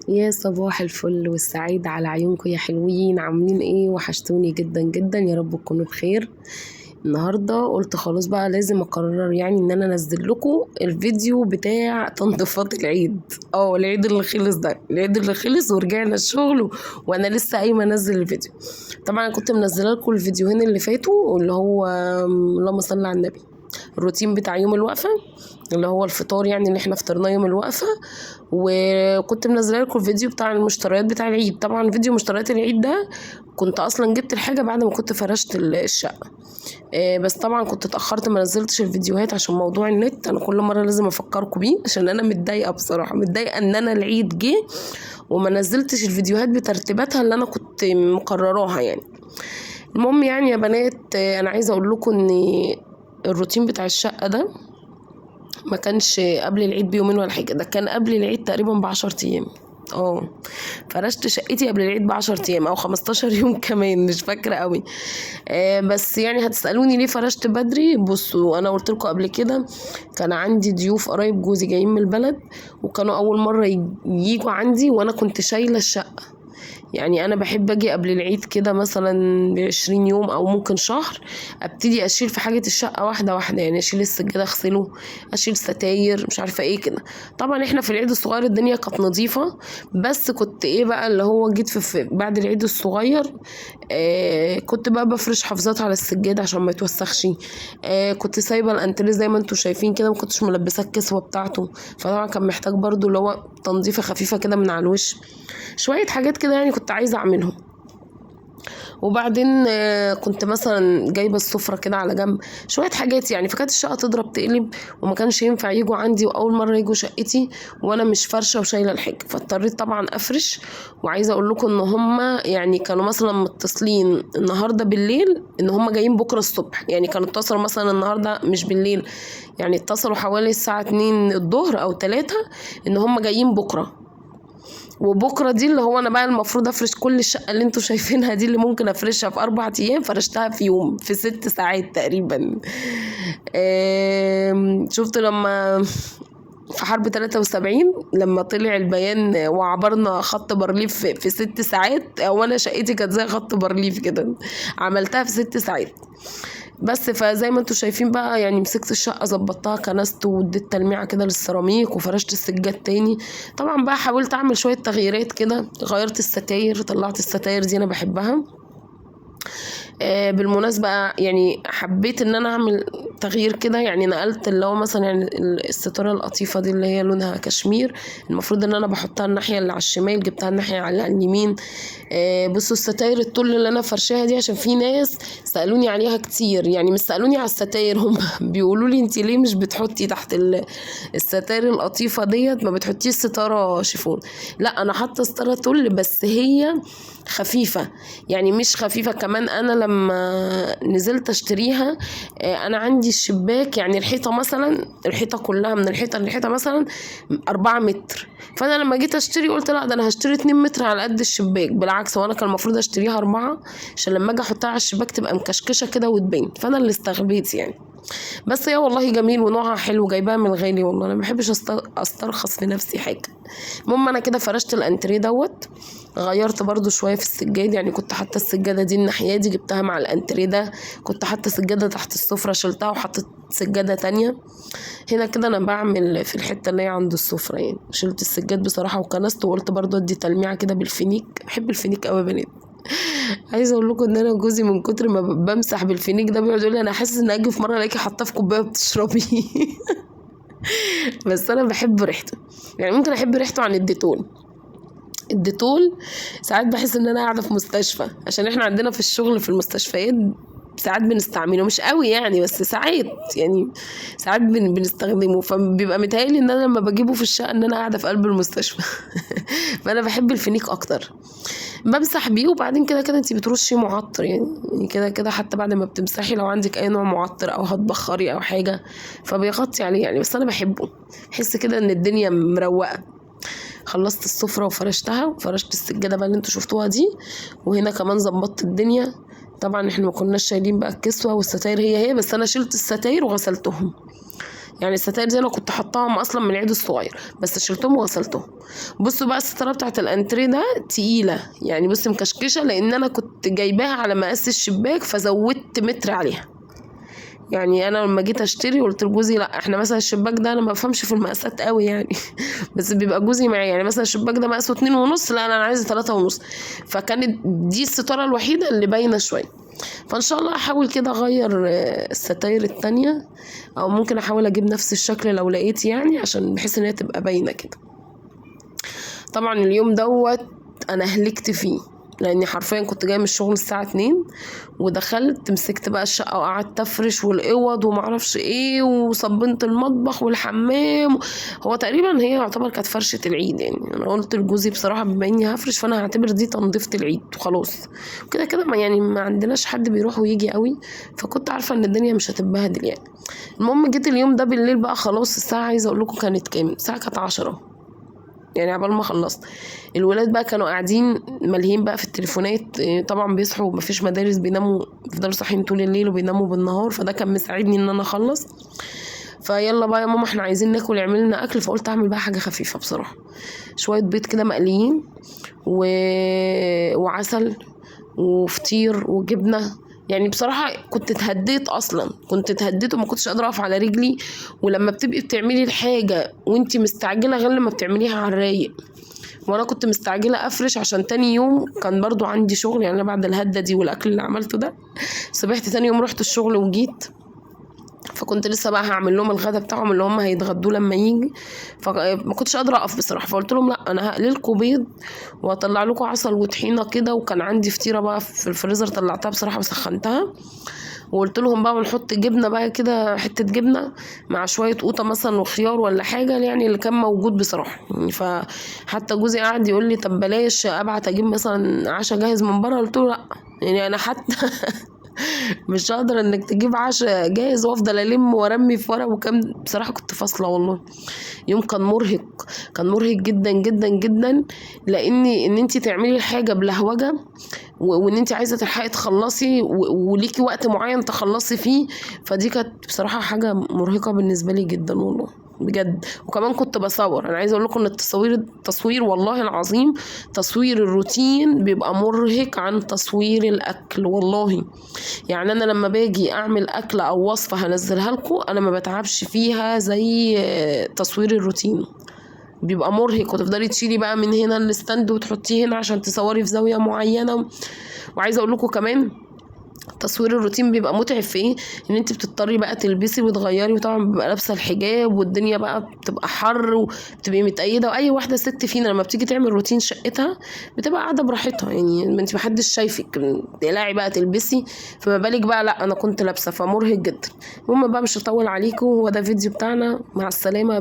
يا صباح الفل والسعادة على عيونكم يا حلوين، عاملين ايه؟ وحشتوني جدا جدا، يا رب تكونوا بخير. النهارده قلت خلاص بقى لازم اقرر يعني ان انا انزل لكم الفيديو بتاع تنظيفات العيد، العيد اللي خلص ده، العيد اللي خلص ورجعنا الشغل وانا لسه قايمة انزل الفيديو. طبعا كنت منزله لكم الفيديوهين اللي فاتوا، اللي هو اللهم صل على النبي، الروتين بتاع يوم الوقفة اللي هو الفطار يعني اللي احنا فطرناه يوم الوقفة، وكنت منزله لكم الفيديو بتاع المشتريات بتاع العيد. طبعا فيديو مشتريات العيد ده كنت اصلا جبت الحاجة بعد ما كنت فرشت الشقة، بس طبعا كنت اتاخرت ما نزلتش الفيديوهات عشان موضوع النت. انا كل مرة لازم افكركم بيه عشان انا متضايقة بصراحة، متضايقة ان انا العيد جه وما نزلتش الفيديوهات بترتيباتها اللي انا كنت مقرراها يعني. المهم يعني يا بنات، انا عايزه اقول لكم ان الروتين بتاع الشقة ده ما كانش قبل العيد بيومين ولا حاجة، ده كان قبل العيد تقريبا ب10 ايام. فرشت شقتي قبل العيد ب10 ايام او 15 يوم كمان، مش فاكره قوي. بس يعني هتسالوني ليه فرشت بدري؟ بصوا، انا قلت لكم قبل كده كان عندي ضيوف قرايب جوزي جايين من البلد، وكانوا اول مرة ييجوا عندي وانا كنت شايله الشقة. يعني انا بحب اجي قبل العيد كده مثلا ب20 يوم او ممكن شهر، ابتدي اشيل في حاجة الشقة واحدة واحدة، يعني اشيل السجادة اغسله، اشيل ستاير، مش عارفه ايه كده. طبعا احنا في العيد الصغير الدنيا كانت نظيفة، بس كنت ايه بقى اللي هو جيت في بعد العيد الصغير، كنت بقى بفرش حافظات على السجادة عشان ما يتوسخش. كنت سايبه الانتريه زي ما انتم شايفين كده، ما كنتش ملبساه الكسوة بتاعته، فطبعا كان محتاج برضو اللي هو تنظيفه خفيفة كده من على الوش، شوية حاجات كده يعني كنت عايزه اعملهم. وبعدين كنت مثلا جايبه السفرة كده على جنب، شوية حاجات يعني. فكانت الشقة تضرب تقلب، وما كانش ينفع يجوا عندي، واول مرة يجوا شقتي وانا مش فرشه وشايله الحاجة، فاضطريت طبعا افرش. وعايزه اقول لكم ان هم يعني كانوا مثلا متصلين النهارده بالليل ان هم جايين بكره الصبح، يعني كانوا اتصلوا مثلا النهارده مش بالليل، يعني اتصلوا حوالي الساعة 2 الظهر او 3 ان هم جايين بكره. وبكره دي اللي هو انا بقى المفروض افرش كل الشقة اللي انتوا شايفينها دي، اللي ممكن افرشها في 4 ايام فرشتها في يوم، في 6 ساعات تقريبا. شفت لما في حرب 73 لما طلع البيان وعبرنا خط بارليف في 6 ساعات، او انا شقتي كانت زي خط بارليف كده، عملتها في 6 ساعات بس. فزي ما انتوا شايفين بقى يعني مسكت الشقة ظبطتها، كنست واديت تلميعه كده للسيراميك، وفرشت السجاد تاني. طبعا بقى حاولت اعمل شوية تغييرات كده، غيرت الستاير، طلعت الستاير دي انا بحبها. بالمناسبة يعني حبيت ان انا اعمل تغيير كده، يعني نقلت اللي هو مثلا يعني الستارة القطيفة دي اللي هي لونها كشمير، المفروض ان انا بحطها الناحية اللي على الشمال، جبتها الناحية على اليمين. بصوا الستاير الطول اللي انا فرشاها دي، عشان في ناس سألوني عليها كتير، يعني مش سألوني على الستاير، هم بيقولوا لي انت ليه مش بتحطي تحت الستاير القطيفة ديت، ما بتحطيش ستارة شيفون؟ لا، انا حاطة ستارة طول بس هي خفيفة، يعني مش خفيفة كمان. انا لما نزلت اشتريها، انا عندي الشباك يعني الحيطة مثلا، الحيطة كلها من الحيطة للحيطة مثلا 4 متر، فانا لما جيت اشتري قلت لا ده انا هشتري 2 متر على قد الشباك، بالعكس وانا كان المفروض اشتريها 4 عشان لما اجي احطها على الشباك تبقى مكشكشة كده وتبان، فانا اللي استغبيت يعني. بس هي والله جميل ونوعها حلو، جايباها من الغالي والله، انا ما بحبش استرخص في نفسي حاجة. المهم انا كده فرشت الانتريه دوت، غيرت برضو شوية في السجاد، يعني كنت حاطه السجادة دي الناحية دي جبتها مع الانتريه ده، كنت حاطه سجادة تحت السفرة شلتها وحطيت سجادة تانية هنا كده. انا بعمل في الحتة اللي هي عند السفرة يعني، شلت السجاد بصراحة وكنست، وقلت برضو ادي تلميعه كده بالفينيك، بحب الفينيك قوي يا بنات. عايزه اقول لكم ان انا جوزي من كتر ما بمسح بالفينيك ده بيقعد يقول لي انا حاسس ان اجي في مرة الاقيكي حاطاه في كوباية وبتشربيه. بس انا بحب ريحته، يعني ممكن احب ريحته عن الديتول. الديتول ساعات بحس ان انا قاعدة في مستشفى، عشان احنا عندنا في الشغل في المستشفيات ساعات بنستعمله، مش قوي يعني، بس ساعات يعني ساعات بنستخدمه، فبيبقى متهيألي ان انا لما بجيبه في الشقة ان انا قاعدة في قلب المستشفى. فانا بحب الفينيك اكتر، بمسح بيه. وبعدين كده كده انتي بترشي معطر يعني كده كده حتى بعد ما بتمسحي لو عندك اي نوع معطر او هتبخري او حاجة فبيغطي عليه يعني، بس انا بحبه، بحس كده ان الدنيا مروقه. خلصت السفرة وفرشتها، وفرشت السجادة بقى اللي انتوا شفتوها دي، وهنا كمان ظبطت الدنيا. طبعا احنا ما كناش شايلين بقى الكسوة والستاير هي هي، بس انا شلت الستاير وغسلتهم، يعني الستاير دي انا كنت حطاهم اصلا من العيد الصغير، بس شلتهم وغسلتهم. بصوا بقى الستارة بتاعت الانتريه ده تقيلة يعني، بصي مكشكشه، لان انا كنت جايباها على مقاس الشباك فزودت متر عليها. يعني انا لما جيت اشتري قلت لجوزي لا احنا مثلا الشباك ده انا ما بفهمش في المقاسات قوي يعني بس بيبقى جوزي معايا، يعني مثلا الشباك ده مقاسه 2.5، لا انا عايزه 3.5. فكانت دي الستارة الوحيدة اللي باينة شوية. فان شاء الله احاول كده اغير الستاير التانية، او ممكن احاول اجيب نفس الشكل لو لقيت يعني، عشان بحيث ان هي تبقى باينة كده. طبعا اليوم دوت انا هلكت فيه، لاني حرفيا كنت جاية من الشغل الساعة 2، ودخلت مسكت بقى الشقة وقعدت افرش والاوض ومعرفش ايه، وصبنت المطبخ والحمام. هو تقريبا هي يعتبر كانت فرشه العيد يعني. انا قلت لجوزي بصراحة بما اني هفرش فانا هعتبر دي تنظيفه العيد وخلاص، كده كده ما يعني ما عندناش حد بيروح ويجي قوي، فكنت عارفه ان الدنيا مش هتتبهدل يعني. المهم جيت اليوم ده بالليل بقى خلاص، الساعة عايزه اقول لكم كانت كام، الساعة كانت 10 يعني عبال ما خلصت. الولاد بقى كانوا قاعدين ملهيين بقى في التليفونات، طبعا بيصحوا مفيش مدارس، بيناموا بيفضلوا صاحيين طول الليل وبيناموا بالنهار، فده كان مساعدني ان انا اخلص. فيلا بقى يا ماما احنا عايزين ناكل، اعمل لنا اكل. فقلت اعمل بقى حاجة خفيفة بصراحة، شوية بيض كده مقليين وعسل وفطير وجبنه. يعني بصراحة كنت اتهديت اصلا، كنت اتهديت وما كنتش قادرة اقف على رجلي. ولما بتبقي بتعملي الحاجة وانتي مستعجلة غير لما بتعمليها على الرايق، وانا كنت مستعجلة افرش عشان تاني يوم كان برضو عندي شغل. يعني انا بعد الهده دي والاكل اللي عملته ده صبحت تاني يوم رحت الشغل وجيت، فكنت لسه بقى هعمل لهم الغدا بتاعهم اللي هم هيتغدوه لما يجي، فما كنتش قادرة اقف بصراحة. فقلت لهم لا انا هقلي لكم بيض واطلع لكم عسل وطحينه كده، وكان عندي فطيره بقى في الفريزر طلعتها بصراحة وسخنتها، وقلت لهم بقى ونحط جبنه بقى كده، حتة جبنه مع شوية قوطه مثلا وخيار ولا حاجة، يعني اللي كان موجود بصراحة يعني. فحتى جوزي قعد يقول لي طب بلاش ابعت اجيب مثلا عشاء جاهز من بره، قلت له لا يعني انا حتى مش هقدر انك تجيب عشاء جاهز وافضل الم وارمي في ورق وكم. بصراحة كنت فاصلة والله، يوم كان مرهق، كان مرهق جدا جدا جدا، لان ان انت تعملي الحاجة بلهوجه وان انت عايزه تلحقي تخلصي وليكي وقت معين تخلصي فيه، فدي كانت بصراحة حاجة مرهقة بالنسبة لي جدا والله بجد. وكمان كنت بصور، انا عايزه اقول لكم ان التصوير والله العظيم تصوير الروتين بيبقى مرهق عن تصوير الاكل والله. يعني انا لما باجي اعمل اكله او وصفه هنزلها لكم انا ما بتعبش فيها زي تصوير الروتين، بيبقى مرهق، وتفضلي تشيلي بقى من هنا ال stand وتحطيه هنا عشان تصوري في زاوية معينة. وعايزه اقول لكم كمان تصوير الروتين بيبقى متعب في ايه، ان انت بتضطري بقى تلبسي وتغيري، وطبعا بيبقى لابسه الحجاب والدنيا بقى بتبقى حر وبتبقي متقيده. واي واحدة ست فينا لما بتيجي تعمل روتين شقتها بتبقى قاعدة براحتها، يعني ما انت محدش شايفك، تقلعي بقى تلبسي، فما بالك بقى لا انا كنت لابسه، فمرهق جدا. المهم بقى مش هطول عليكم، هو ده فيديو بتاعنا، مع السلامة.